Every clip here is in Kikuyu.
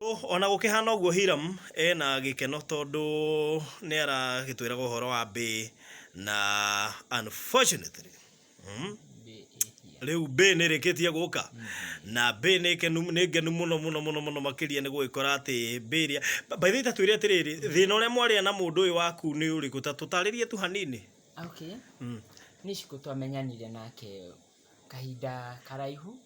Ona gũkĩhana ũguo Hiram ena gĩkeno tondũ nĩ aragĩtwĩraga ũhoro wa mbĩ na unfortunately rĩu mbĩ nĩ ĩrĩkĩtie gũka na mbĩ nĩ kenu nĩ ngenu mũno mũno mũno mũno makĩria nĩ gũgĩkora atĩ mbĩ ĩrĩa by the way ta twĩre atĩrĩrĩ thĩna ũrĩa mwarĩa na mũndũ ũyũ waku nĩ ũrĩkũ ta tũtarĩrie tu hanini. Okay. Nĩ cikũ twamenyanire nake kahinda karaihu.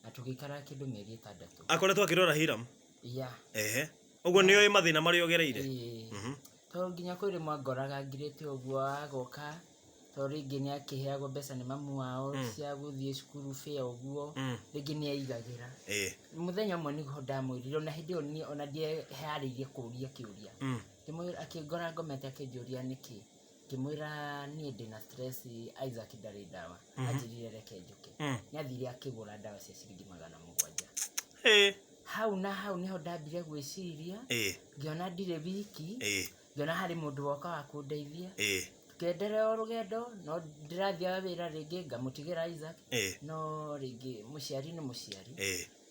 Na tũgĩikara kĩndũ mĩeri 6. Akoretwo akĩrora Hiram? Yeah. Ehe. Ũguo nĩ oĩ mathĩna marĩa ũgereire? Ĩĩ. Tondũ nginya kwĩ rĩmwe angoraga ngirĩte ũguo agoka, tondũ rĩngĩ nĩ akĩheagwo mbeca nĩ mamu wao cia gũthiĩ cukuru fare ũguo, rĩngĩ nĩ aigagĩra. Mũthenya ũmwe nĩguo ndamwĩrire ona hĩndĩ ĩyo niĩ ona ndieharĩirie kũria kĩũria. Ngĩmwĩra akĩngora ngomete akĩnjũria nĩkĩ. Ngĩmwĩra niĩ ndĩna stress Isaac ndarĩ ndawa. Anjĩrire reke njũke. Nĩ athire akĩgũra ndawa cia ciringi 700. Hau na hau nĩho ndambire gwĩciria, ngĩona ndirĩ wiki, ngĩona harĩ mũndũ woka wa kũndeithia. Tũkĩenderea o rũgendo, no ndĩrathiaga wĩra rĩngĩ ngamũtigĩra Isaac, no rĩngĩ mũciari nĩ mũciari.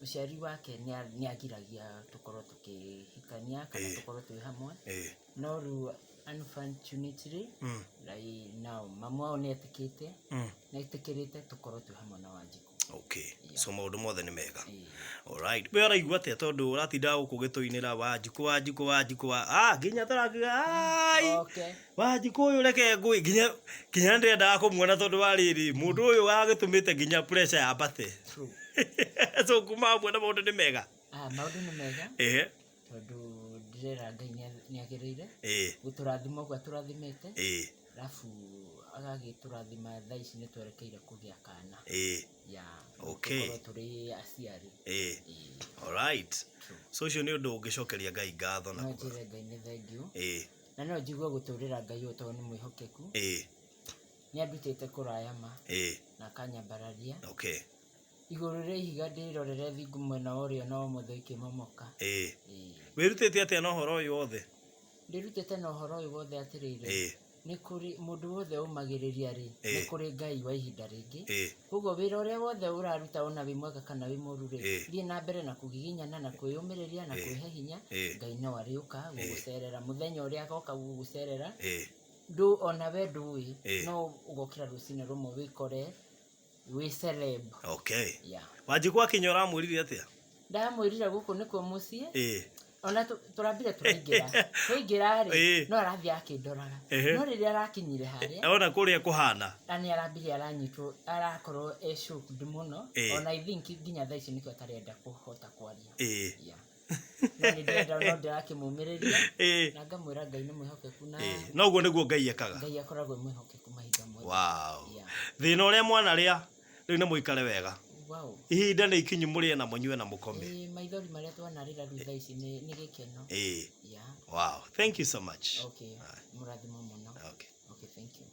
Mũciari wake nĩ agiragia tũkorwo tũkĩhikania kana tũkorwo twĩ hamwe. No rĩu unfortunately right now mamu wao nĩ etĩkĩte nĩ etĩkĩrĩte tũkorwo twĩ hamwe na Wanjikũ. Okay. So maũndũ mothe nĩ mega. Alright. We ũraigua atĩa tondũ ũratinda gũkũ ũgĩtũinĩra Wanjikũ Wanjikũ Wanjikũ wa ah nginya tũrakiuga ai Okay. Wanjikũ ũyũ reke ngũĩ nginya nginya ndĩrendaga kũmuona tondũ wa rĩrĩ mũndũ ũyũ wagĩtũmĩte nginya pressure yambate. True. So kuma hamwe na maũndũ nĩ mega. Ah, maũndũ nĩ mega. Ehe. Tondũ ndĩrera Ngai nĩ agĩrĩire gũtũrathima ũguo atũrathimĩte, arabu agagĩtũrathima thaa ici nĩ twerekeire kũgĩa kana. Yeah, tũkorwo tũrĩ aciari. Alright. So ũcio nĩ ũndũ ũngĩcokeria Ngai ngatho na. No njĩre Ngai nĩ thengiũ. Na no njigue gũtũrĩra Ngai ũyũ tondũ nĩ mwĩhokeku. Nĩ andutĩte kũraya ma na akanyambararia. Igũrũ rĩa ihiga ndĩrorere thingu mwena wa ũrĩo na ũmotho ikĩmomoka. Ĩĩ. Ĩĩ. Wĩrutĩte atĩa na ũhoro ũyũ wothe? Ndĩrutĩte na ũhoro ũyũ wothe atĩrĩrĩ, Ĩĩ. nĩ kũrĩ mũndũ wothe ũmagĩrĩria rĩ, nĩ Ĩĩ. kũrĩ Ngai wa ihinda rĩngĩ. Ĩĩ. Koguo wĩra ũrĩa wothe ũraruta ona wĩ mwega kana wĩ mũru rĩ, Ĩĩ. thiĩ na mbere na kũgiginyana na kwĩyũmĩrĩria na Ĩĩ. kwĩhe hinya, Ĩĩ. Ngai no arĩũka Ĩĩ. gũgũcerera. Mũthenya ũrĩa agoka gũgũcerera, Ĩĩ. ndũ ona we ndũĩ, Ĩĩ. no ũgokĩra rũcinĩ rũmwe wĩkore wĩ celeb. Okay. Yeah. Wanjikũ akinya ũramwĩrire atĩa? Ndamwĩrire gũkũ nĩkuo mũciĩ. Ona tũrambire tũraingĩra. Twaingĩra rĩ, no arathiĩ akĩndoraga. Ehe. No rĩrĩa arakinyire harĩa. Ona kũrĩa kũhana. Na nĩ arambire aranyitwo, arakorwo e shocked mũno. Ona I think nginya thaa ici nĩkĩo atarenda kũhota kwaria. Yeah. No nĩ ndĩrenda no ndĩrakĩmũmĩrĩria. Na ngamwĩra Ngai nĩ mwĩhokeku na No ũguo nĩguo Ngai ekaga. Ngai akoragwo e mwĩhokeku mahinda mothe. Wow. Yeah. Thĩna ũrĩa mwanarĩa rĩu nĩ mũikare wega. Wow. Ihinda nĩ ikinyu mũrĩe na mũnyue na mũkome. Ĩĩ, maithori marĩa twanarĩra rĩu thaa ici nĩ gĩkeno. Yeah. Wow. Thank you so much. Okay. Mũrathimo mũno. Okay. Okay, thank you.